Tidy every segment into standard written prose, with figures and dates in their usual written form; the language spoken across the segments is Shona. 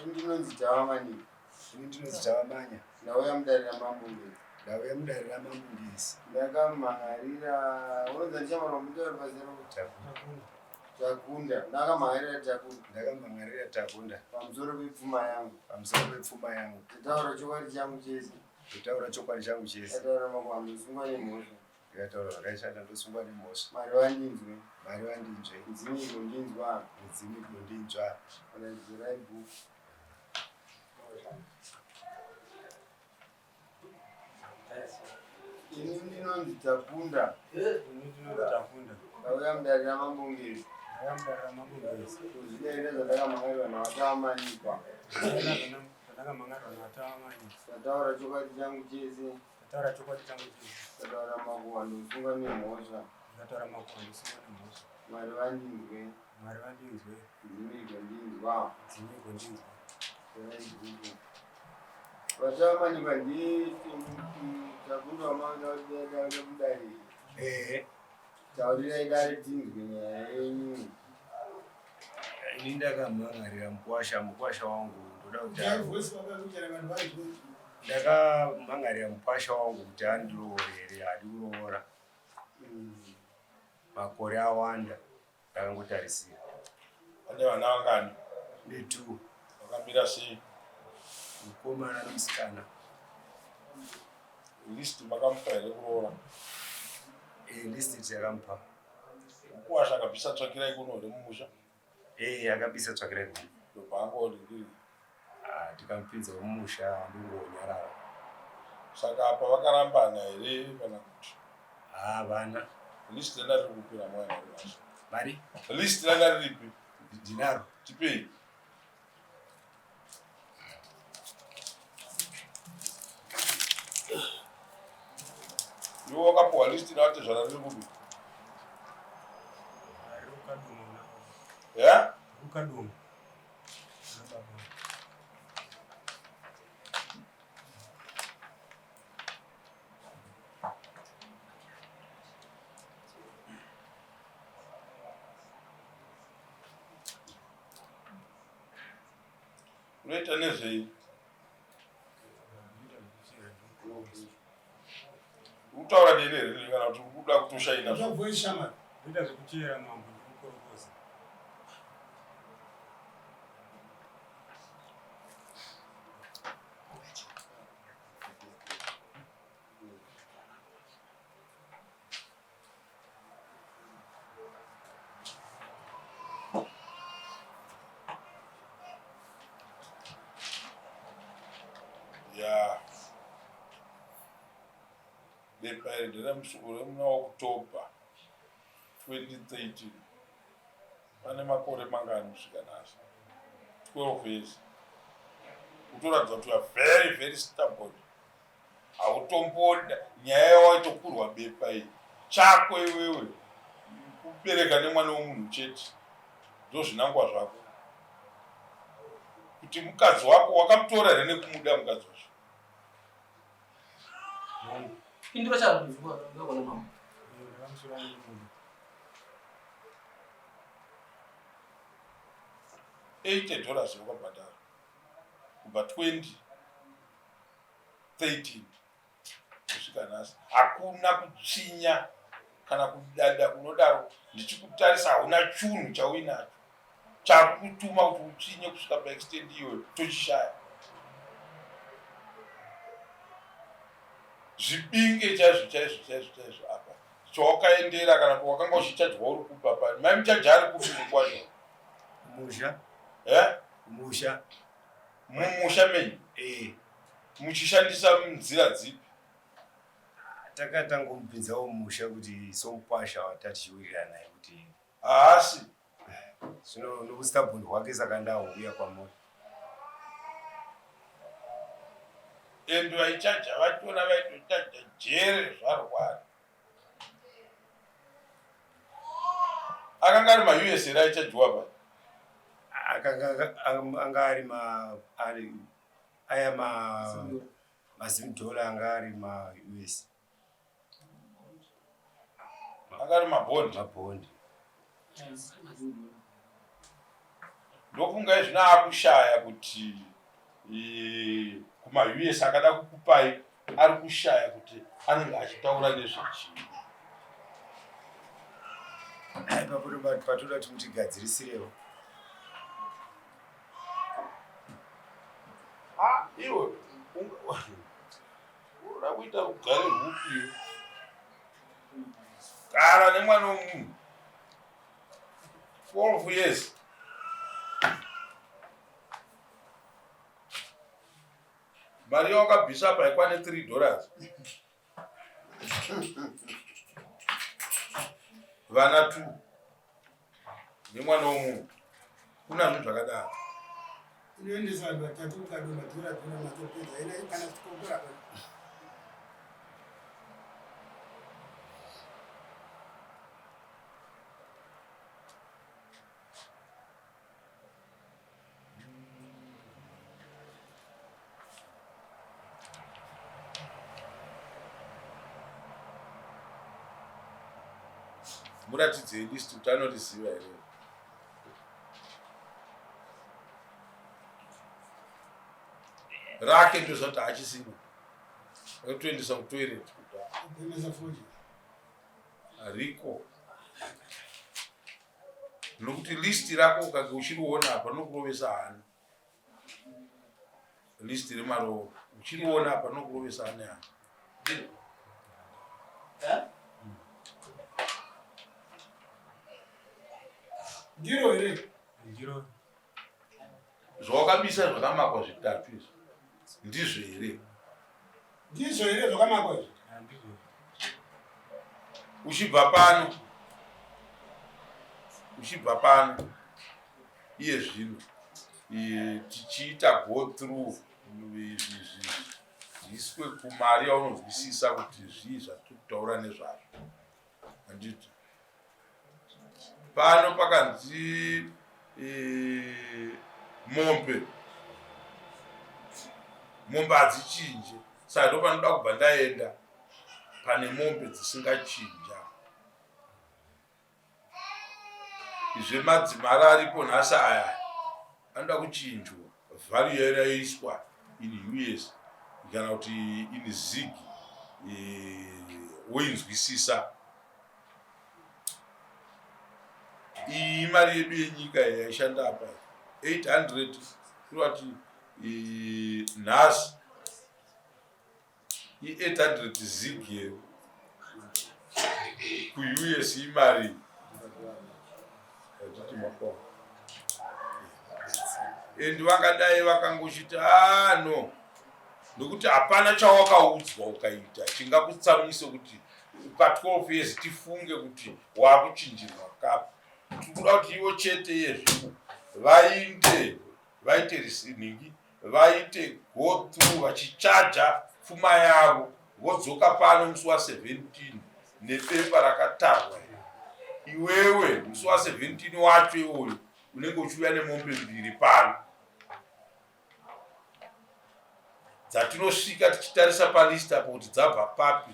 Ndinonzi Tavamani. Ini ndinonzi Tavamanya. Ndauya mudare raMambo Ngezi. Ndauya mudare raMambo Ngezi. Ndakamhan'arira unonzi ndichamara mutauro pazero. Takunda. Takunda. Ndakamhan'arira Takunda. Ndakamhan'arira Takunda. Pamusoro pepfuma yangu. Pamusoro pepfuma yangu. Ndataura chokwadi changu chese. Ndataura chokwadi changu chese. Ndataura makwambo usungwa nemhosva. Ndikataura zvakaishata ndosungwa nemhosva. Mwari vandinzwe. Mwari vandinzwe. Midzimu igondinzwa. Midzimu igondinzwa. Raidzirai bhuku. Ini ndinonzi Takunda. Ini ndinonzi Takunda. Ndauya mudare raMambo Ngezi. Ndauya mudare raMambo Ngezi. Kuzvidaira zvandakamhangarirwa naVaTawamanikwa. Zvandakamhangarirwa naVaTawamanikwa. Ndataura chokwadi changu chese. Ndataura chokwadi changu chese. Ndataura makuhwa ndosungwa nemhosva. Ndataura makuhwa ndosungwa nemhosva. Mwari vandinzwe. Mwari vandinzwe. Nzimi igondinzwa. Nzimi igondinzwa. Vachamanikwa ndiye Takundwa manga kudare. Ehe. Taurirai dare tinzwe nyaya yenyu. Ini ndakamhan'arira mukwasha, mukwasha wangu ndoda kuti ndakamhan'arira mukwasha wangu kuti andiroore haadi kuroora. Makore awanda ndakangotarisira. Ane vana vangani? Netu. Vakamira sei? Mukomana nemusikana. List makamupa here kuroora? Eh, list takamupa. Mukuwasha akabvisa tsvakirai kuno here mumusha? Eh, akabvisa tsvakirai kuno. Ndobva Ah, tikamupinza mumusha ndongonyarara. Saka apa vakarambana here kana kuti? Havana. List ranga riri kupi ramwana rinacho? Mari? List ranga riripi? Ndinaro. Tipei. Iwe wakapuwa list ravatezvara riri kupi? Yeah? Rukaduma. Unoita nezvei? Utaura neni here kana kuti uri kuda kutoshaina? Ndoita zvekuchera mambo ndikukorokoza. Ya. Bepa iri nderemuna October 2013. Pane makore mangani kusvika nhasi? 12 years. Kutoratidza kuti you are very very stubborn. Hautomboda nyaya yawaitokurwa bepa iyi. Chako iwewe kubereka nemwana wemunhu chete. Ndozvinangwa zvako. Kuti mukadzi wako wakamutora here nekumuda mukadzi wacho? Pindura charo ndakona mama. Ndakamutora nekumuda. 80 dollars wakabhadhara kubva 2013 kusvika nhasi hakuna kutsvinya kana kudada kunodaro ndichikutarisa hauna chunhu chauinacho chakukutuma kuti utsvinye kusvika paextend iyoyo tochishaya zvibinge chaizvo chaizvo chaizvo chaizvo apa chawakaendera kana kuti wakanga uchichajwa uri kupa pani mai muchaja ari kupi mukwacho Musha. Eh? Musha. Mumusha menyu? Eh. Muchishandisa nzira dzipi? Takatangomupinzawo musha kuti somukwasha watatichiwirirana naye kuti haasi zvino nokustabhoni hwake saka ndauya kwamuri. And vaichaja vachona vaitochaja jere zvarwara. Akanga ari maUS here aichajiwa pa? Akanga anga ari ma ari aya ma mazimdhola anga ari ma US. Anga ari mabhondi. Mabhondi. Ndofunga izvino akushaya kuti kumaUS akada kukupai ari kushaya kuti anenge achitaura nezvechii. Ipapo patoda kuti mutigadzirisirewo. Ah, iwe unoda kuita rugare rwupi? Gara nemwana wemunhu 12 years. Mari yawakabvisa apa haikwane 3 dollars. Vana 2 nemwana wemunhu. Kuna zvinhu zvakadaro. Inoendesa vanhu vatatu mukadoma dhora dhora matopedza ina kana tikokora pa. Muratidzei list kuti anoriziva here. Rake ndoziva kuti haachisina. Akatoendesa kutoilet kudhara. Kubhemesa fodya. Riko. Nokuti list rako ukange uchiriona apa rinokurovesa hana. List remarooro uchiriona apa rinokurovesa hana hana. Ndiro here? Ndiro. Zvawakabisa zvakamakwa zvitatu izvi ndizvo here? Ndizvo here zvakamakwa izvi? Handizvo. Uchibva pano, uchibva pano iye zvino tichiita go through izvi zviiswe kumari yaunonzwisisa kuti zvii zvatiri kutaura nezvazvo. Handiti pano pakanzi mombe, mombe hadzichinje, saka ndopanoda kubva ndaenda pane mombe dzisingachinja. Zvemadzimara aripo nhasi aya anoda kuchinjwa value yaiswa in US kana kuti in zig, woinzwisisa. Iyi imari yedu yenyika yaishanda apa 800 kureva kuti nhasi i800 zig here kuUS imari hatiti makwa. And vangadai vakangochiti ah no, nokuti hapana chawakaudzwa ukaita chingakutsamwise kuti pa 12 years tifunge kuti wakuchinjirwa kapi. Tikuda kuti ivo chete yezvino vainde vaite risinhingi vaite go through vachichaja pfuma yavo, vodzoka pano musi wa 17 nepepa rakatarwa. Iwewe musi wa 17 wacho iwoyo unenge uchiuya nemombe mbiri pano dzatinosvika tichitarisa palist apo kuti dzabva papi,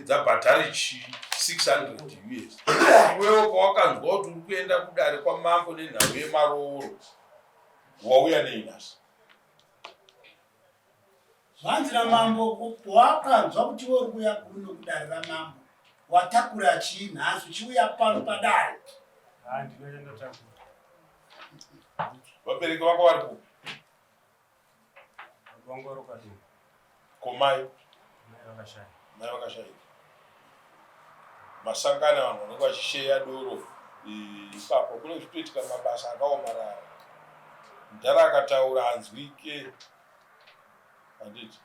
dzabhadhare chii 600 US. Iwewe pawakanzwa kuti uri kuenda kudare kwamambo nenhau yemarooro wauya nei nhasi? Zvanzi namambo, wakanzwa kuti iwe uri kuuya kuno kudare ramambo watakura chii nhasi uchiuya pano padare? Handina chandatakura. Vabereki vako vari kupi? Vangu vari kuKadoma. Komai? Mai vakashaya. Mai vakashayika. Masangana vanhu vanenge vachisheya doro ipapo kune zvitoitika mabasa akaomarara. Mudhara akataura anzwike. Handiti.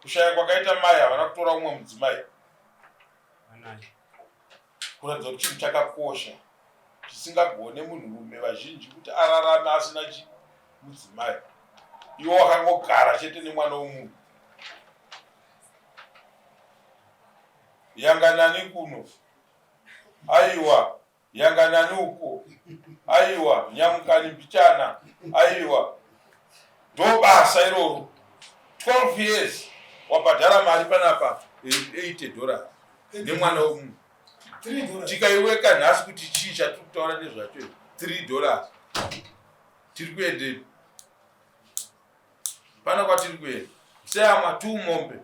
Kushaya kwakaita mai havana kutora umwe mudzimai. Vanaye. Kuratidza kuti chinhu chakakosha chisingagone munhurume vazhinji kuti ararame asina mudzimai. Iwe wakangogara chete nemwana wemunhu. Yanganani kuno, aiwa yanganani uko, aiwa nyamukani mbichana, aiwa ndo basa iroro. 12 years wabhadhara mari panapa $80 nemwana wemunhu. Tikaiweka nhasi kuti chii chatiri kutaura nezvacho 3 dollars. Tiri kuendepi? Pana kwatiri kuenda. Musayamwa 2 mombe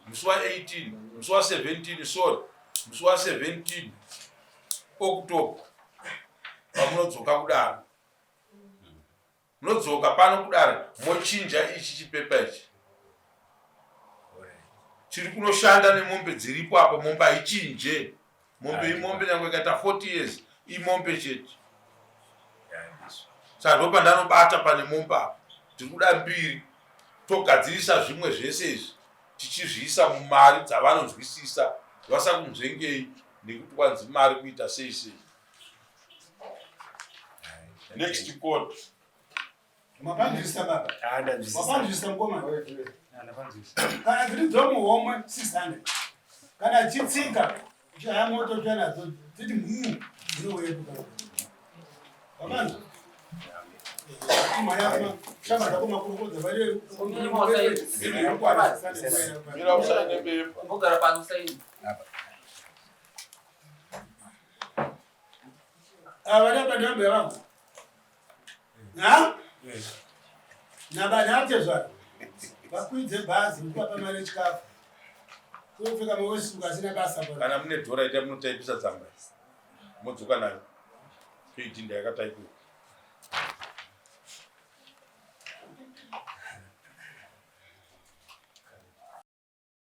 musi wa 18, musi wa 17, sorry, musi wa 17 October pamunodzoka kudaro. Munodzoka pano kudare mochinja ichi chipepa ichi. Chiri kunoshanda nemombe dziripo apo, mombe haichinje. Mombe imombe nyangwe ikaita 40 years imombe chete. Saka ndopandanobata pane mombe apo. Tiri kuda mbiri togadzirisa zvimwe zvese izvi tichizviisa mumari dzavanonzwisisa vasakunzvengei nekuti kwanzi mari kuita sei sei. Next court. Mapanzwisisa baba. Mapanzwisisa mukoma. Kana dziri dzomuhomwe 600. Kana dzitsika uchihaya moto uchiya nadzo dziti mhuu dzinouya kuka. Mapanzwa. Mira usaine bepa. Umbogara pano usaine. Ava nabadambe vangu. Ha? Nabanatezvara. Vakwidze bhazi mukuvapa mari yechikafu. Kupfeka mawesituka asina basa pa. Kana mune dhora ita munotaipisa tsamba. Modzoka nayo. Toidhinda yakataipiwa.